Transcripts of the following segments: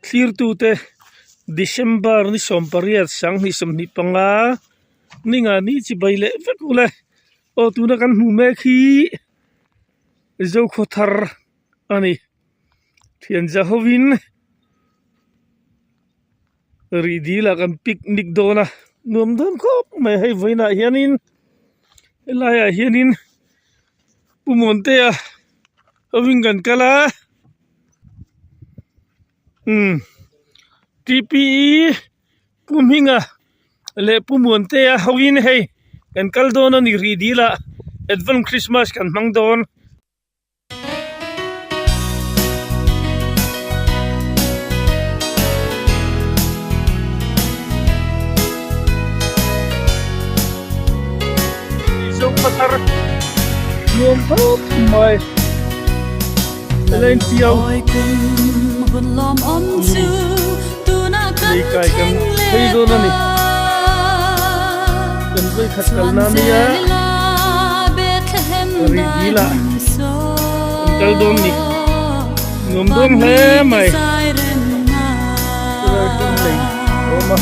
Thlirtute December ni 18 2025 ninga ni chi bai leh vek ule aw tuna kan hmuh mek hi Zokhawthar a ni thian za hovin Rih dil ah kan picnic dawn a nuam dawn khawp mai hei vawiinah hianin helaiah hianin Pu Muantea hovin kan kal a umm T P E Pu Hminga leh Pu Muantea hovin hei kan kal dawn a ni rih dil ah advance Christmas kan hmang dawn. Zokhawthar nuam khawp mai Lengtiau leikai kan phei dawn a ni kan vawikhat kalna ania. Rih dil ah an kal dawn ni nuam dawn hle mai chulai hmun lei a awm a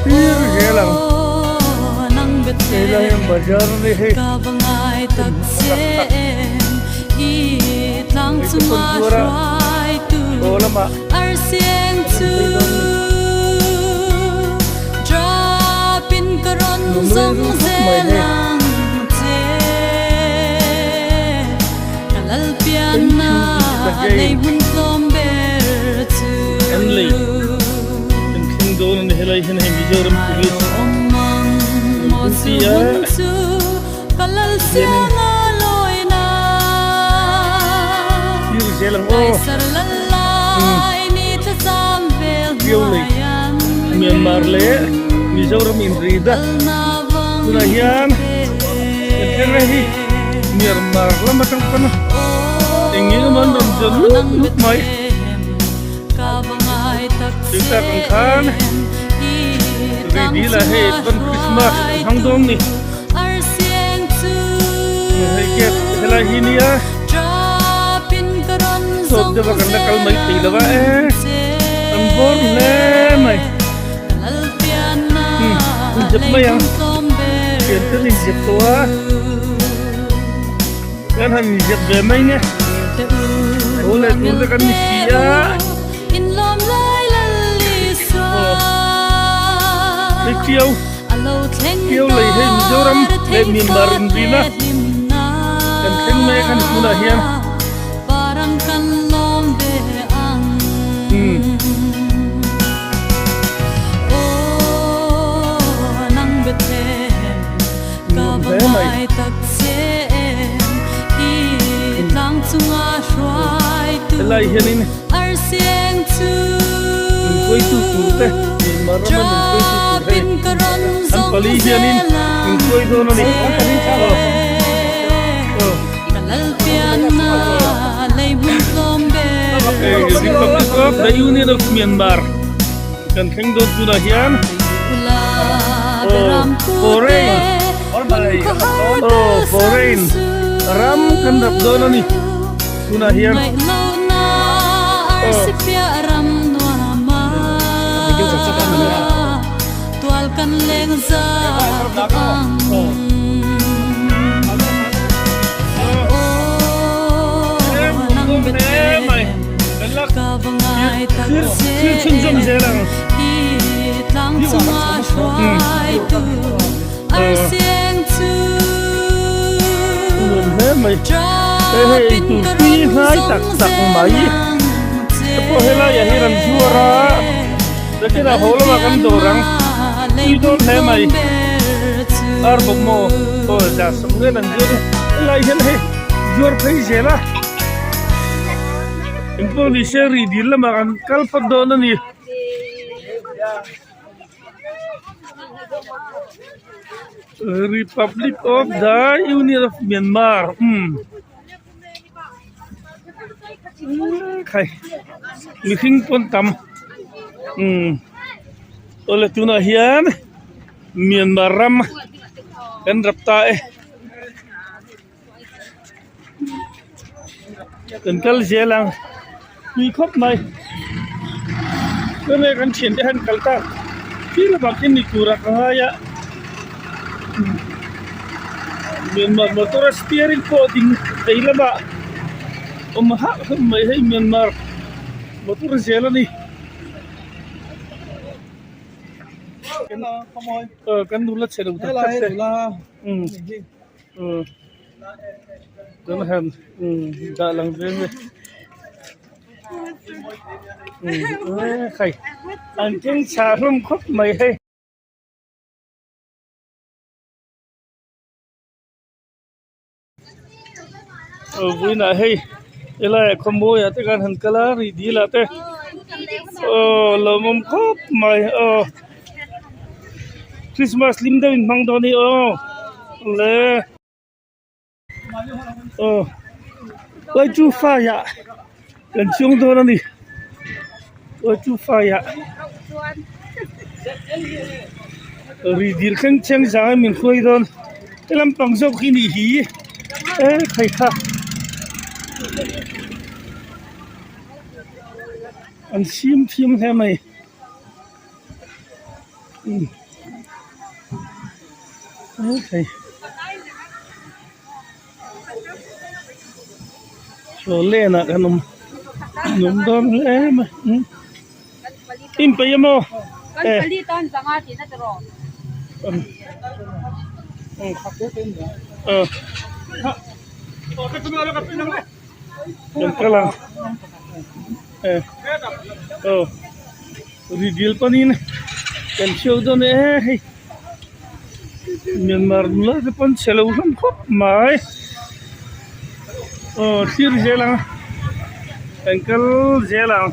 tir zel ang helai hian bazar a ni hei tak tak hei te pawn zuar a aw lamah an phei dawn ni. Nuam rei ru khawp mai hei. Thank you to the game. An lei kan thleng dawn a ni helai hian hei Mizoram Police an duty a hianin thlir zel ang aw. Piau lei Myanmar leh Mizoram inri da tunah hian kan thleng reng hi Myanmar lam atang pawn eng eng emaw an rawn zawn lut lut mai tui tak ang khan rei dil ah hei chuan Christmas an hmang dawn ni hei gate helai hi nia. Sawt deuh a kan la kal mai thei lo a e an bawr hle mai umm in zep mai ang thian te in zep tawh a kan han in zep ve mai nge tho leh tur te kan ni si a aw hei tiau tiau lei hei Mizoram leh Myanmar inrina kan thleng mek a ni tunah hian. Nuam hle mai. Helai hianin intuaitu tur te Myanmar rama intuaitu tur hei an pali hianin intuai dawn a ni. Republic of the Union of Myanmar kan thleng dawn tunah hian aw foreign aw foreign ram kan rap dawn a ni tunah hian aw. Thil chhunzawm zel ang. Nuam hle mai. Hei hei eitur tui hnai tak tak mai. Te pawh helaiah hian an zuar a. Nakinah haw lamah kan dawr ang. Tui dawn hle mai. Ar bawk maw? Aw zah sawm ngen an zuar a. Helai hian hei zuar phei zel a. Engpawh ni se rih dil lamah kan kal phawt dawn a ni. Republic of the Union of Myanmar umm khai mihring pawn tam umm awle tunah hian Myanmar ram kan rap ta e. Kan kal zel ang tui khawp mai. Tunge kan thiante han kal tak khi lamah khian ni turah ka ngai a Myanmar motor a steering pawh ding vei lamah awm hah hlawm mai hei Myanmar motor zel a ni. Kan nula chhe lo tak tak te kan han dah lang ve nge hei an keng chhah hlawm khawp mai hei. Vawiinah hei helaiah khawmuaiah te khan han kal a rih dil ah te aw lawmawm khawp mai aw Christmas hlim deuh in hmang dawn a ni aw le aw Uaitufaiah kan chuang dawn a ni Uaitufaiah rih dil thleng thleng zang in min hruai dawn. He lampang zawk hi nih hi e khai kha an sim thiam hle mai umm e khai chaw len ah kan awm nuam dawn hle mai umm. In peih a maw? Kan kal ang aw ridil panin kan chhiau dawn e hei Myanmar nula te pawn chhe lo hlawm khawp mai aw thlir zel ang kan kal zel ang.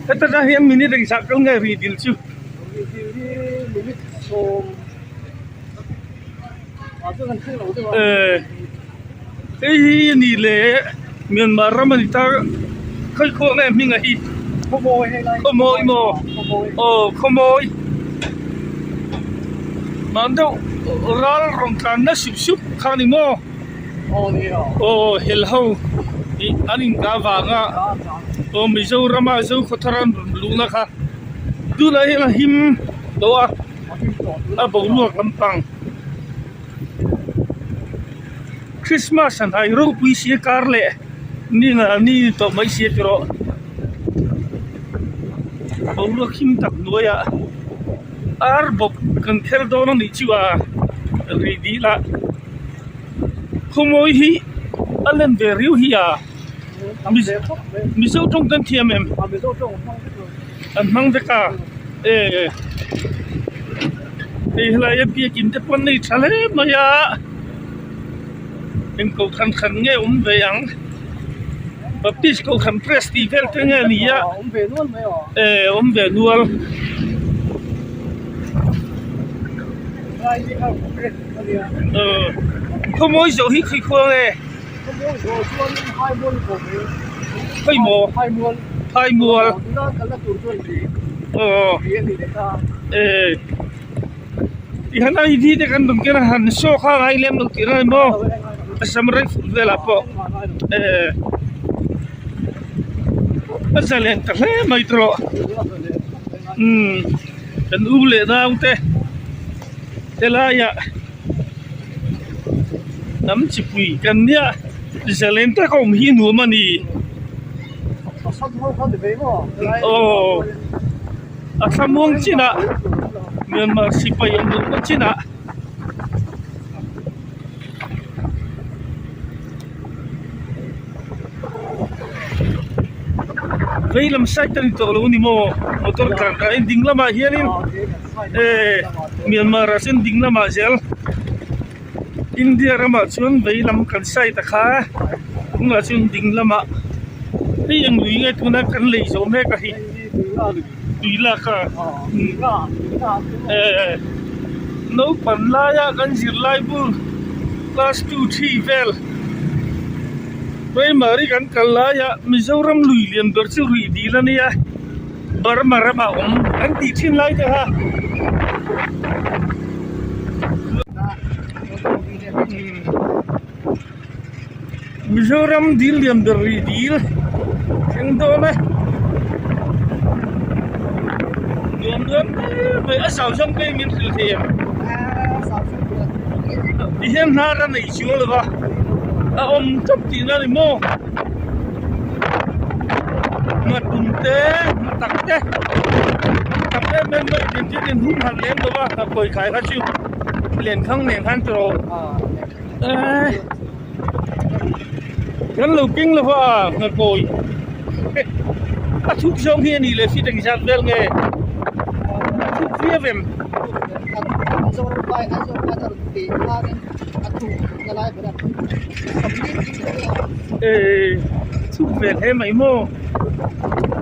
Heta tang hian minute engzah kal nge ri dil chu? Eh hei hi a ni le Myanmar ram a ni ta khawi khawh nge hming a hi Khawmawi maw aw Khawmawi Mam deuh ral rawn tlan na sup sup kha ni maw? Aw hel ho ih an inkah vanga aw Mizorama Zokhawthar an rawn luhna kha tunah hian a him tawh a a boruak lampang Christmas a hnai ropui si a kar leh ni nga ni tawh mai si a ti rawh boruak him tak hnuaiah. Ar bawk kan kher dawn a nih chu a ri dil a khawmawi hi a len ve riau hi a mizo tawng kan thiam em an hmang vek a e hei helai a biakin te pawh an nei tha hle mai a eng kohhran hran nge awm ve ang baptist kohhran press tih vel te nge ni a e awm ve nual khawmawi zawh hi khawi khuang e khawimaw phaimual aw e. Tihian ID te kan rawn ken a han show kha a ngai lem lo tih lai maw a sam rei fur velah pawh eh a zalen ta hle mai tawh umm kan u leh nau te helaiah hnam chipui kan nia zalen taka awm hi nuam a ni aw. A thlamuang chinah Myanmar sipai an luhna chinah vei lam side a ni tawh lo a ni maw motor tlan ah hian ding lamah hianin eh Myanmar ah chuan ding lamah zel India ramah chuan vei lam kan side a kha tunah chuan ding lamah hei eng lui nge tuna kan lei zawh mek a hi tui lak a eh naupang laia kan zirlai bu class 2 3 vel primary kan kal laia Mizoram lui lian ber chu rih dil a nia Burma ramah awm kan tih thin lai te kha. Mizoram dil lian ber rih dil thleng dawn e nuam dawn hle mai a zau zawng pawhin min hrilh thei ang ti hian hnar a nei chuang lo va a awm tawp tihna a ni maw nghatum te nghatak te tam em em mai tin chu tin hun han lem lo va nghakuai khai kha chu lenkhang nen khan tawh eee kan lo keng lo va nghakuai a thuk zawng hi a nih leh fit engzat vel nge a thuk viau em. Eee chhuk ve hle mai maw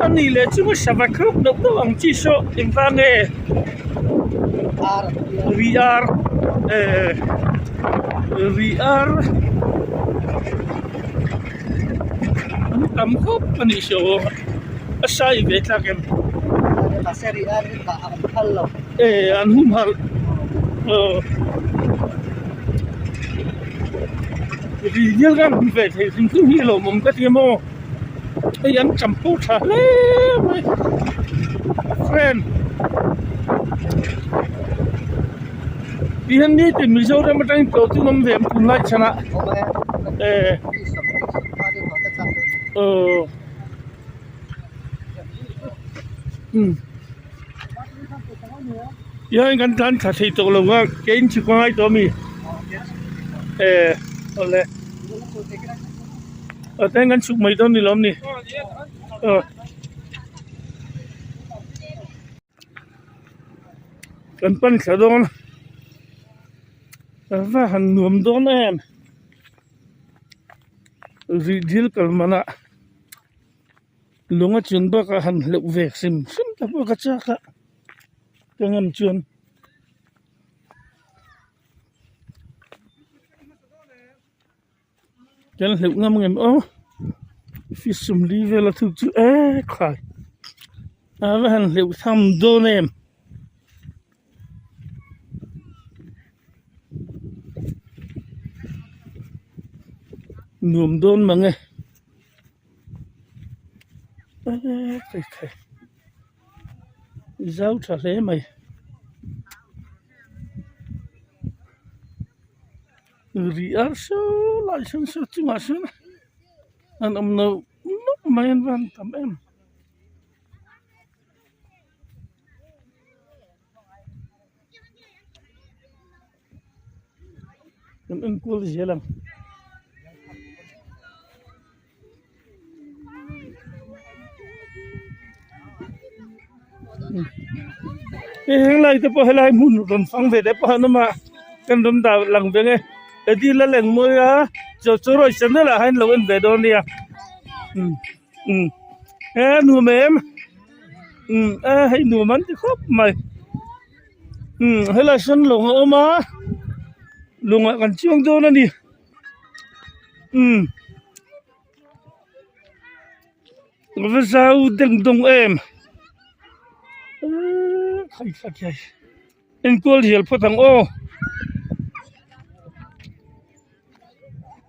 a nih leh chu sava thluk deuh deuh ang chi saw engvang nge ri ar eee ri ar an tam khawp a nih saw a sai ve tlak em eee an humhalh aw. Ri hial khan hmu ve thei hrim hrim hi a lawmawm ka ti a maw hei an champhaw tha hle mai friend ti hian nitin Mizoram atangin tlawh chu an awm ve ang tunlai chhanah eh aw umm. Tihian kan tlan thla thei tawh lo a ke in chhuk a ngai tawh a mi eh awle aw tihian kan chhuk mai dawn ni lawm ni aw kan pan thla dawn a va han nuam dawn em rih dil kal manah. Lung a chun bakah han hleuh ve hrim hrim ta pawh ka chak a ka ngam chuan kan hleuh ngam ngem aw fish sawmli vel a thuk chu e khai a va han hleuh tham dawn em. Nuam dawn mang e. Zau tha hle mai ri ar saw lai sawn saw chungah sawn an awm lo nawk mai an van tam em. Kan enkual zel ang. Hei henglai te pawh helai hmun rawn fang ve te pawh an awm a kan rawn dah lang ve nge heti la leng mawi a chaw chaw rawih channel ah hian lo en ve dawn nia umm umm he nuam em umm a hei nuam an ti khawp mai umm helai sawn lawng a awm a lawngah kan chuang dawn a ni. Umm va zau deng dawng em eee khai kha khai enkual hial phawt ang aw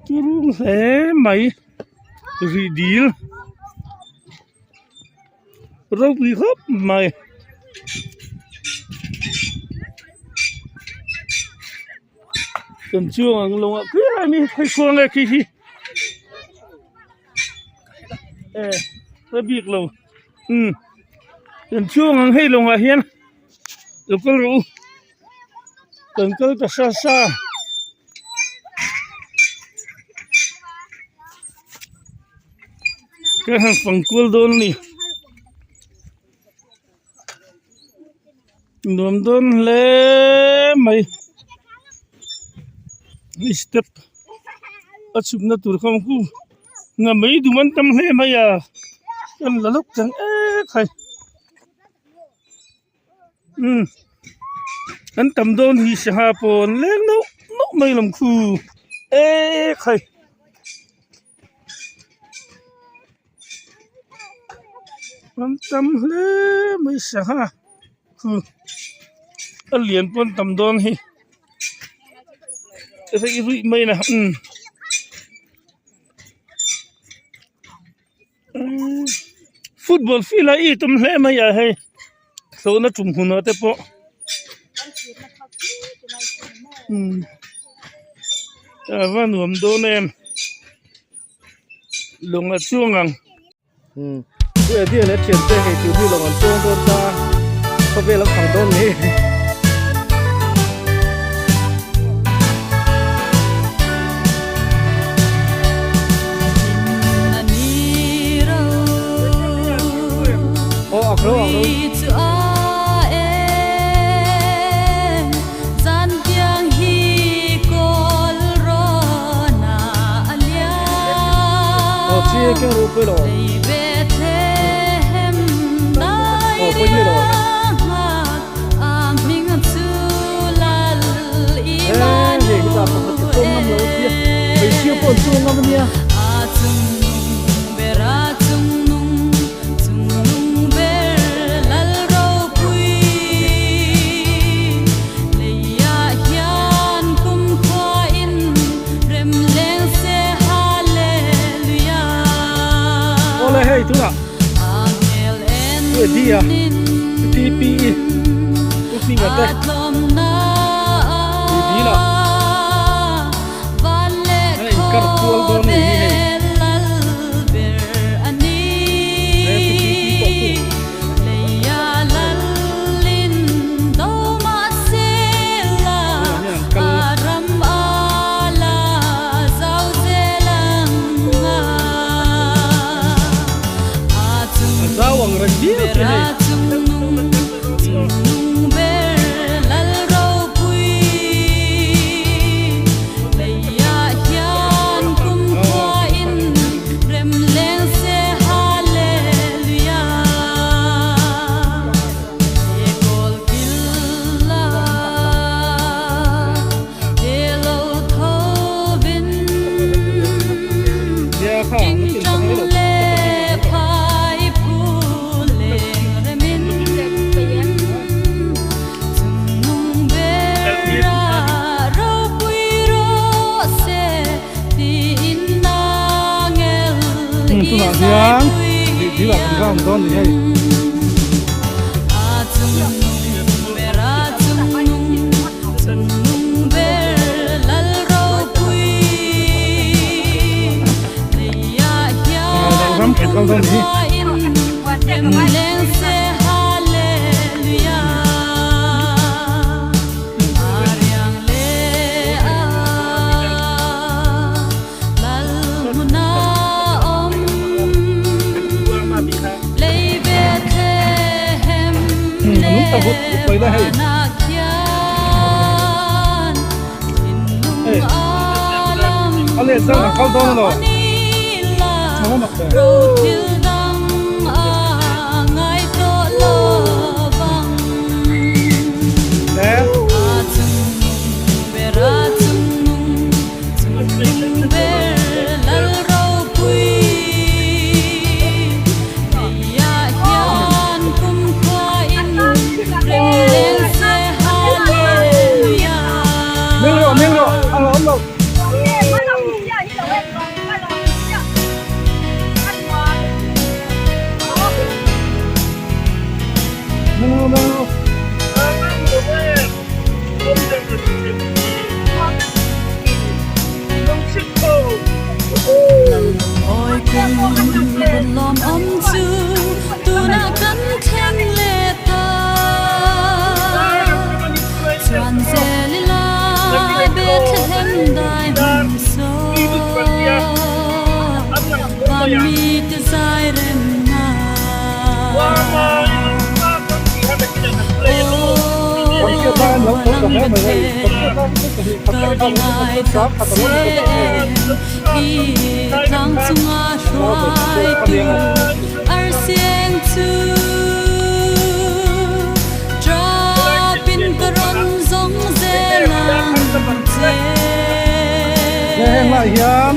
turung hle mai rih dil ropui khawp mai. Kan chuang ang lawngah khi lai mi phei khuang nge khi hi eh ka bik lo umm kan chuang ang hei lawngah hian lo kal rawh u kan kal ta sa sa. Ka han fang kual dawn a ni. Nuam dawn hle mai hei step a chhukna tur kha awm khu nga mai dum an tam hle mai a kan la lawk chang ek hai umm an tam dawn hi sangha pawh an leng nauh nauh mai lawm khu ek hai. An tam hle mai sangha chu a lian pawh an tam dawn hi rei ruih mai na umm. Football field a i tum hle mai a hei hlawhna tum hunah te pawh umm a va nuam dawn em lawng a chuang ang. Umm chu Eddie leh thiante hei tur hi lawng an chuang dawn ta khawvel an fang dawn ni. Aw ak ro ak ro. Aw chi keng ru pui lo. Aw pui ni lo. He hei hi ta pakhat ka chuang ngam lo tia hmeichhia pawh an chuang ngam ania. Awle hei tunah Pu Eddie-a TPE Pu Hminga te Tui dil ah a inkar kual dawn a ni hi hei. He Pu TP pawh khu. Tunah hian an kal. A zau ang reng viau che hei. Nia kha an tin tak mai lo Hmm tunah hian dil ah kan round dawn a ni hei. Ram kan kal dawn hi. Hmm a nung ta vut vut mai la hei. Hei a leh zan a kal dawn alo. Meng rawh meng rawh a hlauhawm lo. Meng rawh meng rawh. Heng lai hian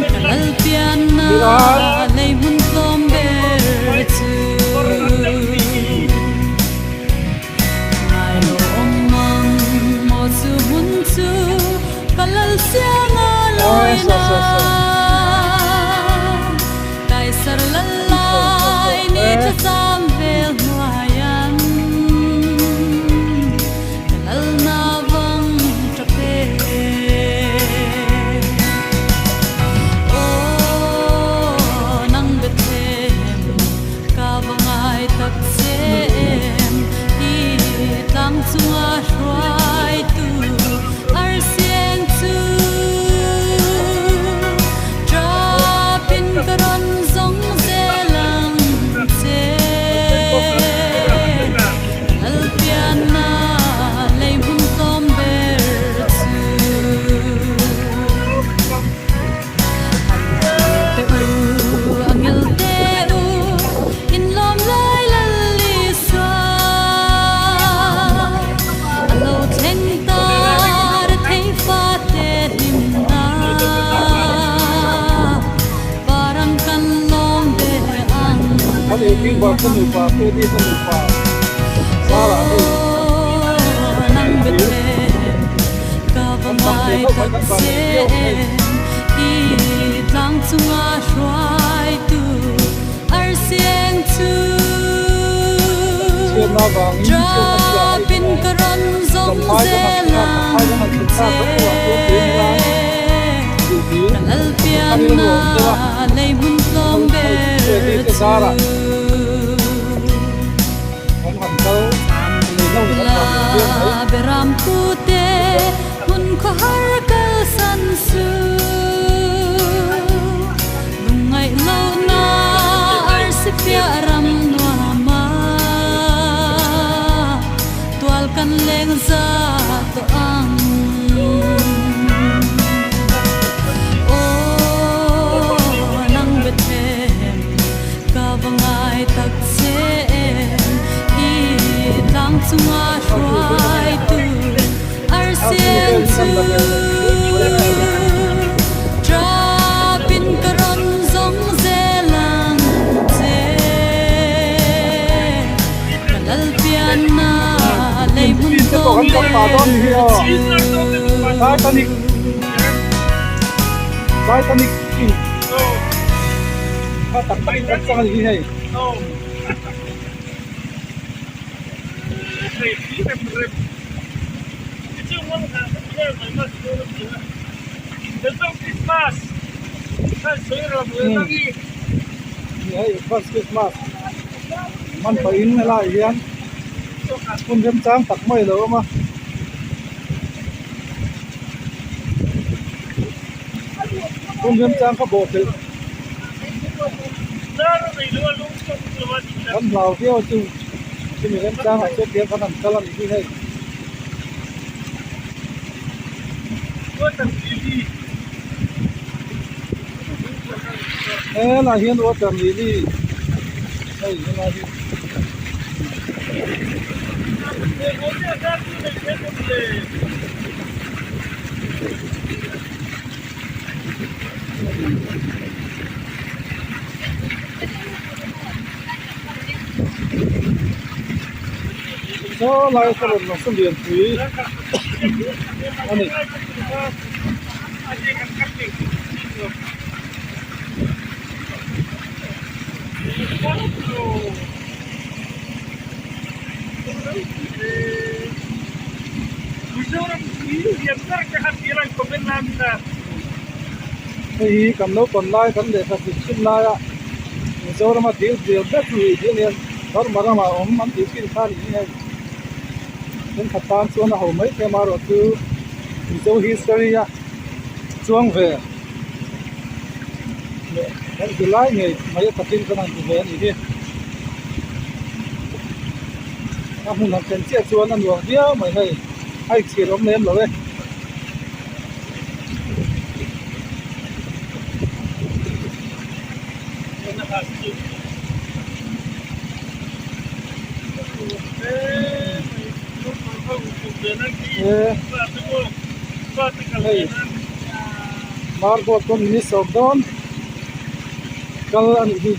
leh Big te nupa Freddy te nupa zarah hei dil kan tam ve khawp mai kan van nei viau hei. Chhiatna vangin chhiatna bulah hei Champhai kan han thleng a, Champhai kan han thlen tak ram bulah chuan tui nila tih dil kha rilru a awm deuh a, hei Freddy te zarah kan han kal lei hlo leh kan van nei viau mai. Te pawh kan tam pah dawn hi aw Titanic Titanic in kha tak tak in kan chang a ni hi hei. Hei first Christmas hman pahin helaiah hian hun remchang tak mai a lo awm a. Hun remchang kha bawhpelh kan hlau viau a chu chumi remchangah chuan tiang kan han kal a nih hi hei. Helai hian water lily hei helai hi. Saw lai ka rawn lang saw lianpui a ni. Hei hi kan naupang lai kan lehkha zir thin laia Mizorama dil dil vek lui dil hian Burma ramah a awm an tih thin kha a ni hi hei. Thenkhat tan chuan a ho mai thei amaherawh chu Mizo history a chuang ve leh kan ti lai ngei mai a takin kan han ti ve a nih hi. A hmun han thlen chiah chuan a nuam viau mai hei a inchhir awm lem lo e. Hei marboard pawh minute sawm dawn kal a nih hi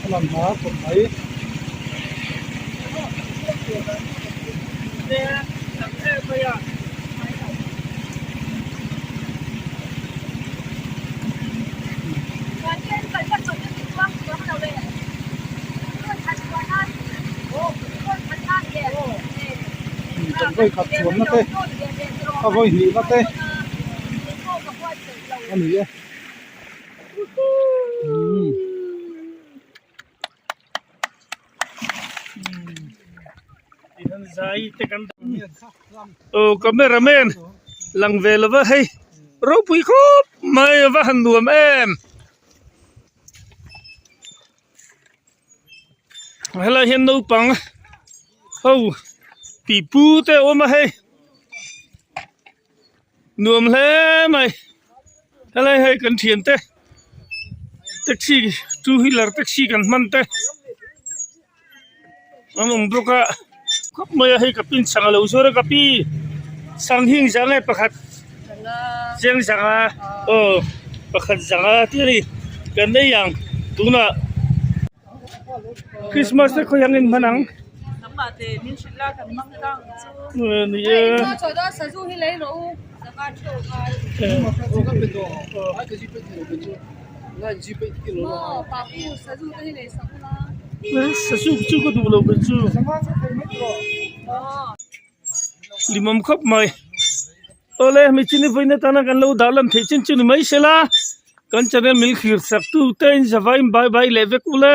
a lang hma khawp mai. Kan vawi khat chuanna te a vawi hnihna te a ni e. Aw cameraman lang ve lova hei ropui khawp mai a va han nuam em. Helai hian naupang ho pipu te a awm a hei nuam hle mai helai hei kan thian te taxi two wheeler taxi kan hman te an awm bawk a khawp mai a hei ka pin chhang a lo zuar a ka pi chhang hi engzah nge pakhat chiang zanga aw pakhat zanga tih a ni kan ei ang tunah. Christmas te khawi angin hman ang. Ni e. Sazu chu ka duh lo kei chu. Limawm khawp mai. Awle michin hi vawiin atana kan lo dah lam theih chin chu ni mai se la. Kan channel min thlir sak tu te in zavai in bye bye leh vek ula.